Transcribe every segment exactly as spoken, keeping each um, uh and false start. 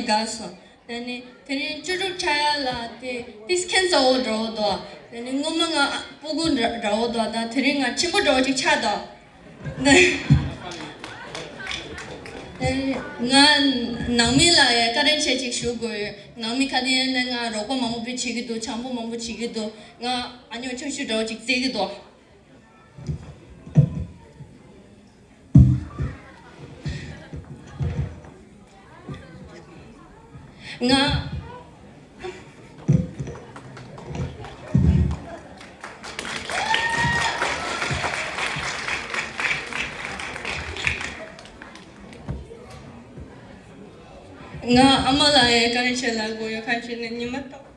དགའ་སོང་། དེ་ནི་དེ་རིང་བཅུ་དྲུག་ཆགས་ཡ་ལ་དེ་དེ་ཁྱད་མཚར་པོ་འདྲ་བོ་འདུག་དེ་ནི་སྔོན་མ་ང་སྤུ་གུ་འདྲ་འདྲ་བོ་འདུག་ད་དེ་རིང་ང་ཆེན་པོ་འདྲ་བོ་ཅིག་ཆགས་འདུག་ང་ནང་མི་ལ་ཡ་བཀའ་དྲིན་ཆེ་ཅིག་ཞུ་དགོས་ཡོད། ནང་མི་ཁ་དེ་ཡིན་ན་ང་རོགས་པ་མང་པོ་བྱེད་ཀྱི་འདུག་འཆམ་པོ་མང་པོ་བྱེད་ཀྱི་འདུག་ང་ཨ་ཉོ་ཆུང་ཆུང་འདྲ་བོ་ཅིག་བརྩི་གི་འདུག་ང་ང་ཨ་མ་ལ་ཡ་བཀའ་དྲིན་ཆེ་ལབ་དགོས་ཡོད། ག་ཅི་ནས་ཉི་མ་ལྟ་བུ།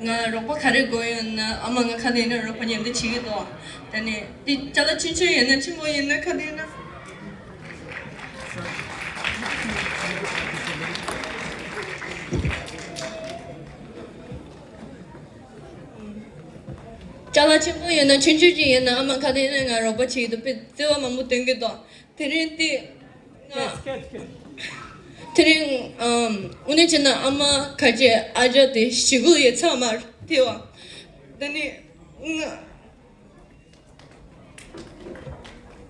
ང་རོགས་པ་ག་རེ་དགོས་ཡོད་ན་ཨ་མ་ང་ག་དེ་ཡིན་ན་རོགས་པ་མཉམ་དུ་བྱེད་ཀྱི་འདུག་ད་ནི་དེ་ཅ་ལག་ཆུང་ཆུང་ཡིན་ན་ཆེན་པོ་ཡིན་ན་ག་དེ་ཡིན་ན། ཅ་ལག་ཆེན་པོ་ཡིན་ན་ཆུང་ཆུང་ཅིག་ཡིན་ན་ཨ་མ་ག་དེ་ཡིན་ན་ང་རོགས་པ་བྱེད་ཀྱི་འདུག་དཔེ་བརྩེ་བ་མང་པོ་སྟོན་གྱི་འདུག་དེ་རིང་དེ་ང་དེ་རིང་ཨམ་དངོས་གནས་བྱས་ན་ཨ་མ་ཁ་ཆེ་ཨ་ཅག་དེ་ཞི་གུ་ཡི་ཚབ་མ་ཐེ་བ་དེ་ནི་ང་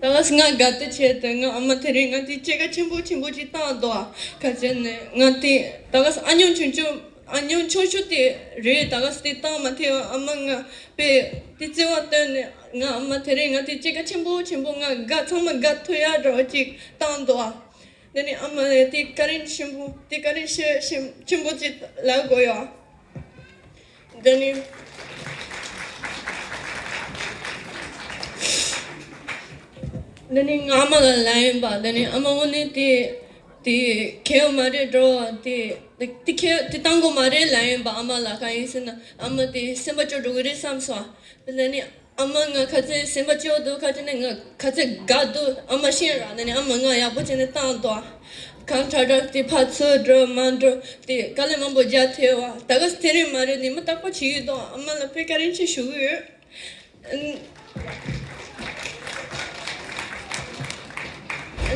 ད་ག་ང་དགའ་སྟོན་བྱས་ཏེ་ང་ཨ་མ་དེ་རིང་ང་དེ་སྐྱེས་སྐར་ཆེན་པོ་ཆེན་པོ་ཅིག་བཏང་འདུག་ཁ་ཆེ་ནས་ང་དེ་ད་ག་ཨ་ཉོ་ཆུང་ཆུང་ཨ་ཉོ་ཆུང་ཆུང་དེ་རེད། ད་ག་དེ་བཏང་མ་ཐེ་བ་ཨ་མ་ང་དཔེ་དེ་བརྩེ་བ་སྟོན་ནས་ང་ཨ་མ་དེ་རིང་ང་དེ་སྐྱེས་སྐར་ཆེན་པོ་ཆེན་པོ་ང་དགའ་ཚང་མ་དགའ་ཐུབ་ཡག་འདྲ་བོ་ཅིག་བཏང་འདུག་དེ་ནི་ཨ་མ་ལ་དེ་བཀའ་དྲིན་ཆེན་པོ་དེ་བཀའ་དྲིན་ཆེ་ཆེན་ཆེན་པོ་ཅིག་ལབ་དགོས་ཡོད། དེ་ནི་དེ་ནི་ང་ཨ་མ་ལ་ལབ་ཡིན་པ། དེ་ནི་ཨ་མ་དངོས་གནས་དེ་དེ་གལ་ཡོད་མ་རེད་འགྲོ། དེ་དེ་དེ་གལ་དེ་བཏང་དགོས་མ་རེད་ལབ་ཡིན་པ། ཨ་མ་ལ་གང་ཡིན་ཟེར་ན་ཨ་མ་དེ་སེམས་པ་སྐྱོ་འགྲོ་གི་རེད་བསམ་སོང་། དེ་ནི་ཨ་མ་ང་ག་ཚོད་སེམས་པ་སྐྱོ་འདུག་ག་ཚོད་ནས་ང་ག་ཚོད་དགའ་འདུག་ཨ་མ་ཤེས་ར། ནས་ནས་ཨ་མ་ང་ཡག་པོ་བྱས་ནས་བཏང་འདུག་གང་དྲག་དྲག་དེ་ཕར་ཚུར་འགྲོ་མ་འགྲོ་དེ་དཀའ་ལས་མང་པོ་རྒྱག་ཐེ་བ། ད་ག་དེ་རིང་མ་རེད་ནི་མི་རྟག་པ་བྱེད་ཀྱི་འདུག་ཨ་མ་ལ་དཔེ་བཀའ་དྲིན་ཆེ་ཞུ་གི་ཡོད།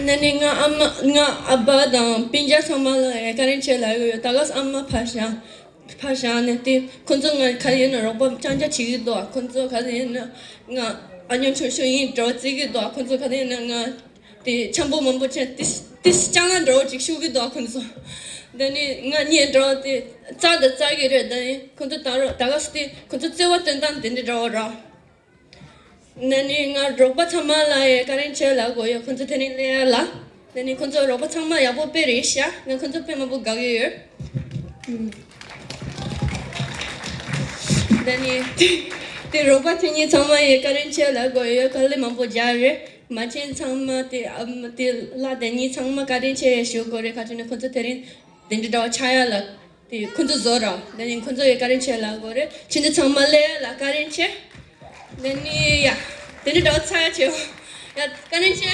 ནས་ནས་ང་ཨ་མ་ང་ཨ་ཕ་དང་སྤུན་ཀྱག་ཚང་མ་ལ་ཡང་བཀའ་དྲིན་ཆེ་ལབ་ཡོད། ད་ག་ཨ་མ་ཕར་བཞག་ཕར་བཞག་ནས་དེ་ཁོ་ཚོ་ང་ག་ཡིན་ན་རོགས་པ་རྐྱང་རྐྱང་བྱེད་ཀྱི་འདུག་ཁོ་ཚོ་ག་ཡིན་ན་ང་ཨ་ཉོ་ཆུང་ཆུང་ཡིན་འགྲོ་བརྩི་གི་འདུག་ཁོ་ཚོ་ག་ཡིན་ན་ང་དེ་འཆམ་པོ་མང་པོ་བྱས་དེ་དེ་ལྕང་ལ་འགྲོ་ཅིག་ཤུགས་ཀྱི་འདུག་ཁོ་ཚོ། དེ་ནི་ང་གཉིས་འགྲོ་དེ་རྩ་དང་རྩ་གི་རེད། དེ་ནི་ཁོ་ཚོ་ད་རོགས་ད་ག་སུ་དེ་ཁོ་ཚོ་བརྩེ་བ་སྟོན་སྟངས་དེ་འདྲ་འདྲ་བོ་ར། ནས་ནི་ང་རོགས་པ་ཚང་མ་ལ་ཡང་བཀའ་དྲིན་ཆེ་ལབ་དགོས་ཡོད། ཁོ་ཚོ་དེ་རིང་སླེབས་ཡ་ལ། ནས་ནི་ཁོ་ཚོ་རོགས་པ་ཚང་མ་ཡག་པོ་དཔེ་རེད་ཤག་ང་ཁོ་ཚོ་དཔེ་མང་པོ་དགའ་གི་ཡོད། ཨུམ། ནས་ནི་དེ་རོགས་པ་དེ་གཉིས་ཚང་མ་ཡང་བཀའ་དྲིན་ཆེ་ལབ་དགོས་ཡོད། དཀའ་ལས་མང་པོ་རྒྱག་རེད། མ་བྱན་ཚང་མ་དེ་ཨམ་དེ་ལ་དེ་གཉིས་ཚང་མ་བཀའ་དྲིན་ཆེ་ཞུ་དགོས་རེད། ག་ཅི་ནས་ཁོ་ཚོ་དེ་རིང་དེ་འདྲ་འདྲ་བ་ཆགས་ཡ་ལ། དེ་ཁོ་ཚོ་བཟོ་ར། དེ་ནི་ཁོ་ཚོ་ཡི་བཀའ་དྲིན་ཆེ་ལབ་དགོས་རེད། ཁྱེད་ཚོ་ཚང་མ་ལ་ཡ་ལ་བཀའ་དྲིན་ཆེ། དེ་ནི་ཡ། དེ་ནི་འདྲ་བ་ཚ་ཡ་ཆེ་བ། ཡ་བཀའ་དྲིན་ཆེ།